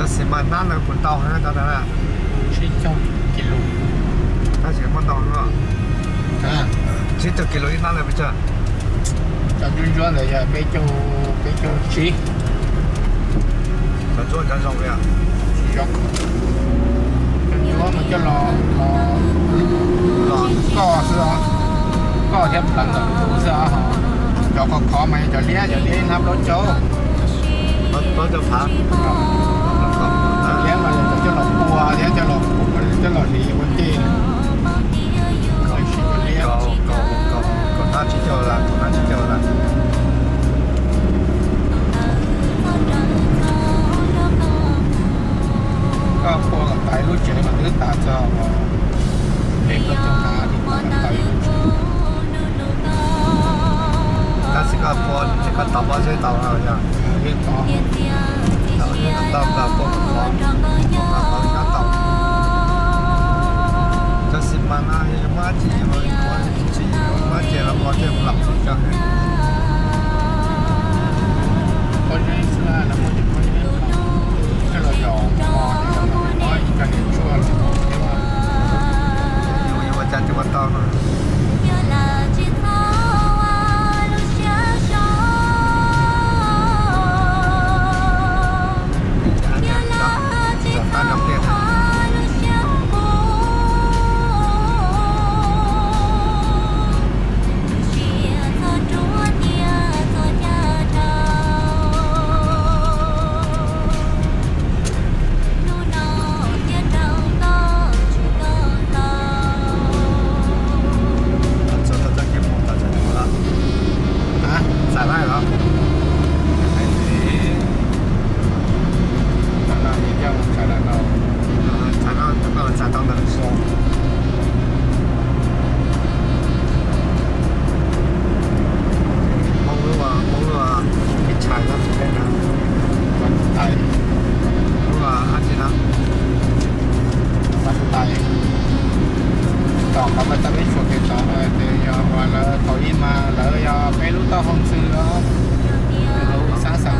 Xis mas hnab ntawd puas ntau heev cov ntawd na? Tsib caug kis lus. Tab sis muaj ntau no. Tsib caug kis lus ib hnab ntawd pes tsawg? Cov ntsuab ntsuab ntawd yog peb caug, peb caug tsib. Cov ntsuab cov zoo li os. Tsis zoo. Cov ntsuab mas coj los, los koj xwb os. Koj thiab pleev ntawm lub xwb os. Cov khov khov mas yog cov liab, cov liab ib hnab plaub caug. Plaub caug phav. Cov liab mas yog cov coj los pua thiab coj los, coj los hliv ua cej. Kaum, kaum, kaum hnab tsib caug las, kaum hnab tsib caug las. Koj pua kom tas ib lub tsev mas twb tas txog peb plaub caug hnab li tas ib lub tsev. Tab sis koj pua ces koj tau pob zeb tau yog? Yeej tau. Tau, yeej tau nqa pua qhov, pua qhov nyob tau. Cov xis mas no yog muab dab tsi, muab dab tsi los ua tej lam xim coj. Pob zeb xwb, lawv muab cov pob zeb coj los yos mos, coj los muab ib co niam tshuaj los thiab. Yuav ua cas thiaj ua tau no? Txav laij los? Txav no, txav no, txav tau ntawm sau. Hmoob lub, Hmoob lub kev tshais no, lub dab tsi no? Tais. Tom qhov mas tau peb tshua kev tod ces yog uas lawv thaum ub mas lawv yog peb lub taub hau ntxwv os, lawv ua xab xas.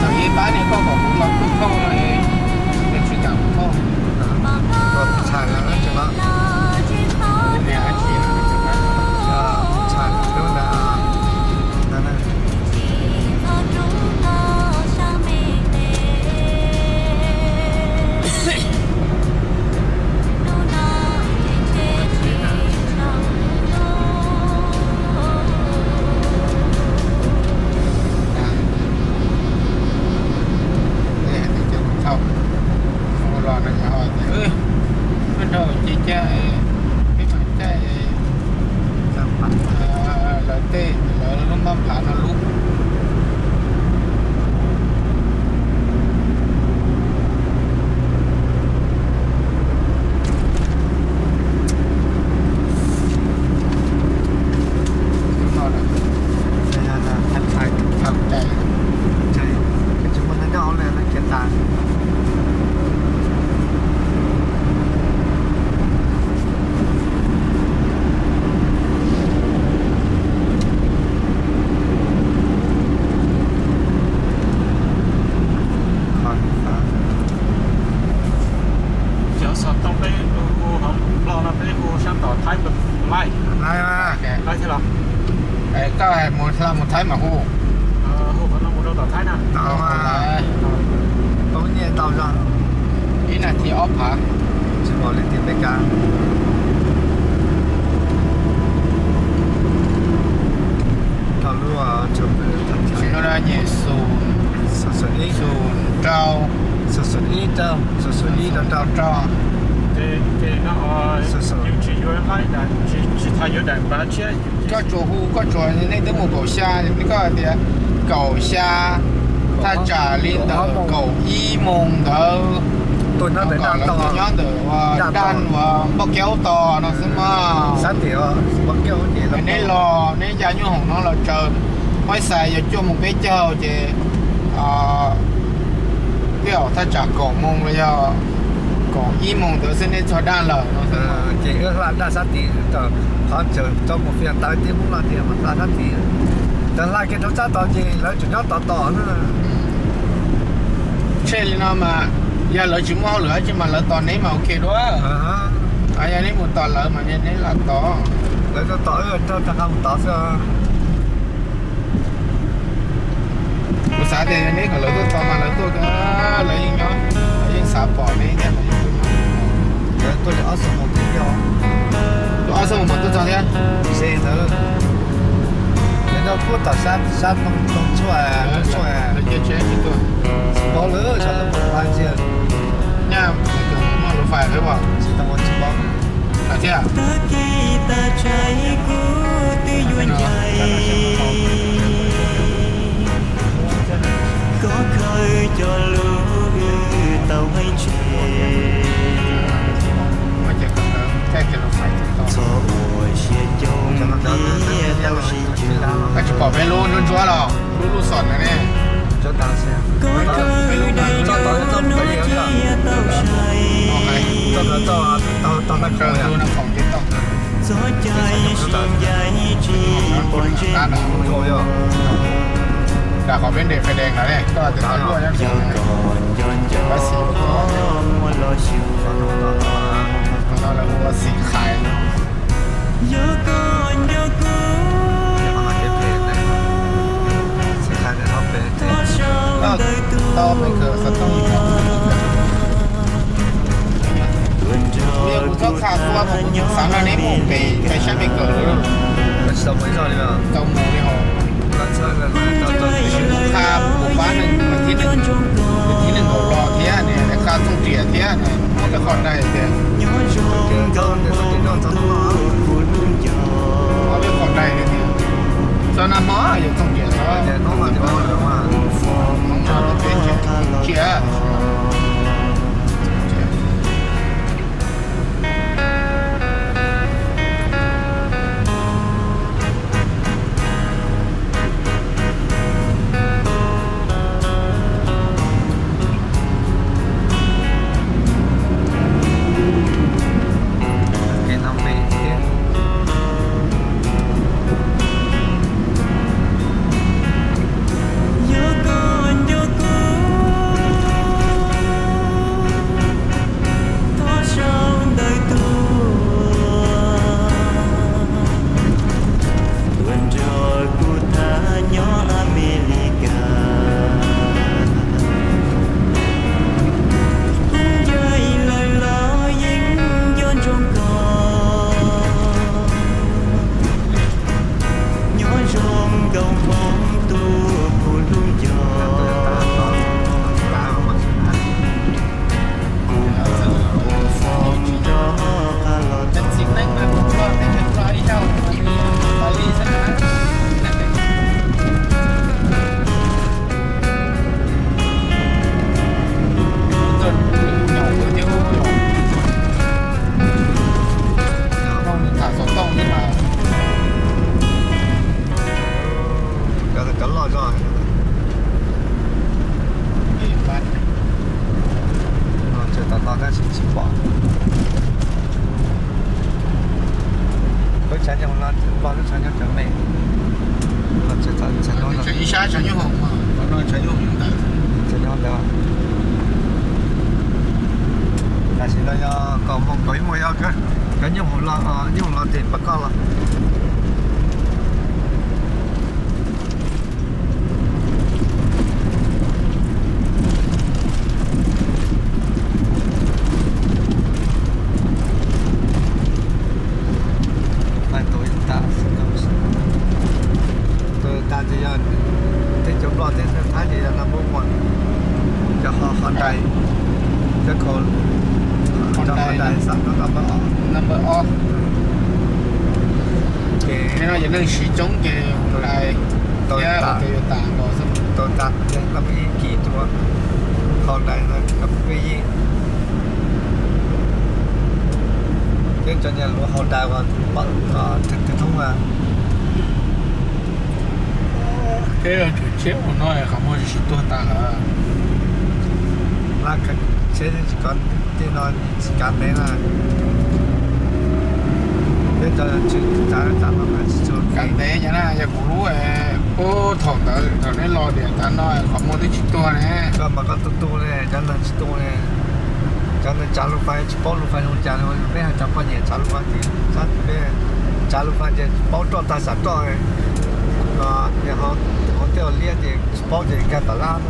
Thaum ub pab niag koj kom kuv los pw thauj no es tsis kam pw thauj. Tshais lawm tseem no. Tshais lawm tub na. Los no yog tias, ub, nrog ces cas peb mam caij lawv tej, lawv lub mab phav no lub. Cov xov tooj peb hu hauv Nplog no peb hu sab tom Thaib Lai. Lai thiab los? Koj hais mus hla mus Thaib mas hu. Tau, poob nyiaj tau zog. Ib nas this ob phav. Tsis pom li tias Meskas. Tau lub, tsis no nyem xus, xus rau, xus ib rau, xus ib rau rau. Koj tsuas hu, koj tsuas, nej twb mus kaum xya, koj tias kaum xya, thaj tsam li ntawm kaum ib moos ntawd. Tuaj nyob ntawm, tuaj nyob ntawm daj uas npauj kiab ub tos no xwb mas. Neb los, neb ya nyuj hoom no los tsaws, muab xais yog cuaj moos peb caug ces twb yog thaj tsam kaum moos los yog kaum ib moos ntawd xwb nej txog daj lawm no. Ces wb hla daj sab tid, qhov tsaws tau mus Fias Ntawv tib hub no ces mas hla sab tid. Thaum hla kiag rau sab tod ces lawv tseem nyob tos tos na. Tshe li no mas yog lawv tsis muaj hauj lwm dab tsi mas lawv tos neb mas ok dua. Yog neb mus tos lawv mas neb lam tos. Lawv tuaj tos wb rau rov qab mus tos xwb. Kuv xav tias neb kom lawv tuaj tos mas lawv tuaj, lawv yeej nyob, lawv yeej xav pom neb thiab. Lawv tuaj li ob xuab moos thiab, tuaj ob xuab moos mas tuaj txog thiab. Ces ntawd lawv nyob puag tom sab, sab too tshuaj, too tshuaj. Lawv cia tsheb tsis tuaj. Tsis paub lawm, sawv daws mus hla ntsia. Nyaj muaj lus fais thiab as? Tsis tau, tsis paub. Tag kis tag tsaim kuv twb yuav ncaim, koj khaws cov lus wb tau hais tseg, txhob ua siab coob tiag tau sib tseg. Koj tsis pom peb lub ntsuab ntsuab los lub lub xom ntawd ne? Koj khaws daim duab no cia tau sai, txoj cai sib ncaim tsis pom ntsej. Dam qhov peb nres fais dees no ne, koj tias tau luaj nyob, yog koj nco nco muaj los xyuas, no lawv hu ua Xim Khais no. Yog koj nco kuv, thov sau ntawv tuaj. Yog kuv txhob qha tuaj mas kuv tseem xav nrog neb mus pem pem sab Mes Kas. Tau mus li hos. Qha mus pab neeg mas thib neeg, thib neeg nkaum los thiab ne, qha txooj riam thiab ne, ob peb qhov daim tias, ob peb qhov daim tias, txog nag hmo yog txooj riam no, txooj riam. Yog koj nco kuv, thov sau ntawv tuaj, tuaj nrog kuv tham nyob Amelikas. Hnub ncaim lawm los yeej nco ntsoov koj, nyob zoo nkauj hmoob tus kuv hlub nco. Kuv ua foom nrog qab los txog. Cov loj zog. Tseem tos tos tab sis tsis pom. Lub tshav nyob no, lub tshav nyob cov me. Ib sab tshav nyob hauv, tshav nyob hauv ntawd. Tshav nyob ntawd. Tam sim no yog kaum moos kaum ib moos, yog cov nyob hauv los, nyob hauv los tes pab koj los. Ces yog teb chaws Nplog thiab Thaib ces yog number one, yog Hyundai, cov Hyundai xav no number ob. Number ob. Ces no yog neeg siv coob ces Hyundai thiab Toyota, Toyota no ces number ib kiag rau, Hyundai no number ib. Thiab cov niag luv Hyundai uas pawm twg twg thoob a. Thiab tsum tsheb ua no qhov muag tsis tuag tas lawm. Laj tsheb tsis kov tej no tsis kav ntev na. Thiab cov tsis kav, kav ntev na, yog kuv lub, ub, thaum ntawd thaum neb los tias tav no qhov muag twb tsis tuag ne. Koj mas koj tu tu ne, cov neeg tsis tu ne. Cov neeg tsav lus fais tsis paub lus fais zoo cas li, peb hais cov poj niam tsav lus fais ces sab tim peb tsav lus fais ces tsis paub roj tag sam roj. Hauv tej liab ces tsis paub ces nkag tom lab.